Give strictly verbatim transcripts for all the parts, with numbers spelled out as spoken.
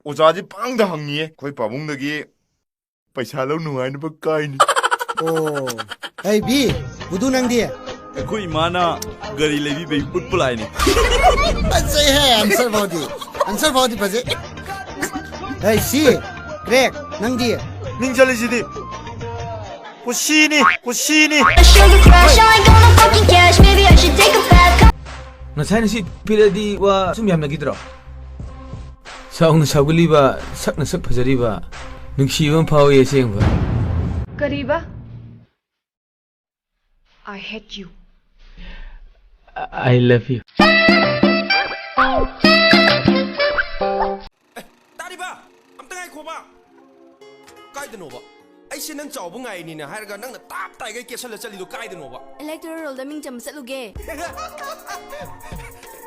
ꯑꯣꯖꯥꯁꯦ ꯄꯪꯗ ꯍꯪꯉꯤꯌꯦ ꯑꯩꯈꯣꯏ ꯄꯥꯕꯨꯡꯗꯒꯤ꯫ ꯄꯩꯁꯥ ꯂꯧ ꯅꯨꯡꯉꯥꯏꯅꯕ ꯀꯥꯏꯅꯤ꯫ ꯑꯣ꯫ ꯍꯩ ꯕꯤ, ꯕꯨꯗꯨ ꯅꯪꯗꯤ? ꯑꯩꯈꯣꯏ ꯏꯃꯥꯅ ꯒꯥꯔꯤ ꯂꯩꯕꯤꯕꯩ ꯎꯠꯄ ꯂꯥꯛꯏꯅꯤ꯫ ꯐꯖꯩꯍꯦ, ꯑꯟꯁꯔ ꯐꯥꯎꯗꯤ꯫ ꯑꯟꯁꯔ ꯐꯥꯎꯗꯤ ꯐꯖꯩ꯫ ꯍꯩ ꯁꯤ, ꯀ꯭ꯔꯦꯛ, ꯅꯪꯗꯤ? ꯃꯤꯡ ꯆꯠꯂꯤꯁꯤꯗꯤ꯫ ꯀꯨꯁꯤꯅꯤ, ꯀꯨꯁꯤꯅꯤ꯫ A sugar crush, I ain't gonna fucking cash. Maybe I should take a bath. ꯉꯁꯥꯏꯅ ꯁꯤ ꯄꯤꯔꯗꯤ ꯋꯥ ꯁꯨꯝ ꯌꯥꯝꯅꯈꯤꯗ꯭ꯔꯣ? ꯁꯥꯎꯅ ꯁꯥꯎꯒꯜꯂꯤꯕ, ꯁꯛꯅ ꯁꯛ ꯐꯖꯔꯤꯕ, ꯅꯨꯡꯁꯤꯕ ꯑꯃ ꯐꯥꯎꯏ ꯑꯁꯦꯡꯕ꯫ ꯀꯔꯤꯕ? I hate you. I love you. ꯇꯥꯔꯤꯕ? ꯑꯝꯇ ꯉꯥꯏꯈꯣꯕ꯫ ꯀꯥꯏꯗꯅꯣꯕ? ꯑꯩꯁꯦ ꯅꯪ ꯆꯥꯎꯕ ꯉꯥꯏꯔꯤꯅꯤꯅ ꯍꯥꯏꯔꯒ ꯅꯪꯅ ꯇꯥꯞ ꯇꯥꯏꯒꯩ ꯀꯦꯁꯜꯂ ꯆꯠꯂꯤꯗꯣ ꯀꯥꯏꯗꯅꯣꯕ? Electoral rollꯗ ꯃꯤꯡ ꯆꯟꯕ ꯆꯠꯂꯨꯒꯦ꯫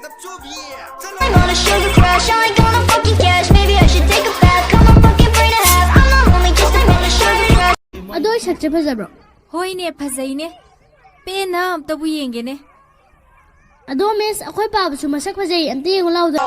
ꯅꯞꯆꯣꯕꯤ! ꯆꯠꯂꯣ! I'm on a sugar crash, I ain't gonna fucking cash. Maybe I should take a bath, cut my fucking brain in half. I'm not lonely, just I'm on a sugar crash. ꯑꯗꯣ ꯑꯩ ꯁꯛꯁꯦ ꯐꯖꯕ꯭ꯔꯣ? ꯍꯣꯏꯅꯦ, ꯐꯖꯩꯅꯦ꯫ ꯄꯦꯟꯅ ꯑꯝꯇꯕꯨ ꯌꯦꯡꯒꯦꯅꯦ꯫ ꯑꯗꯣ ꯃꯤꯁ, ꯑꯩꯈꯣꯏ ꯄꯥꯕꯁꯨ ꯃꯁꯛ ꯐꯖꯩ, ꯑꯝꯇ ꯌꯦꯡꯉꯨ ꯂꯥꯎꯗ꯫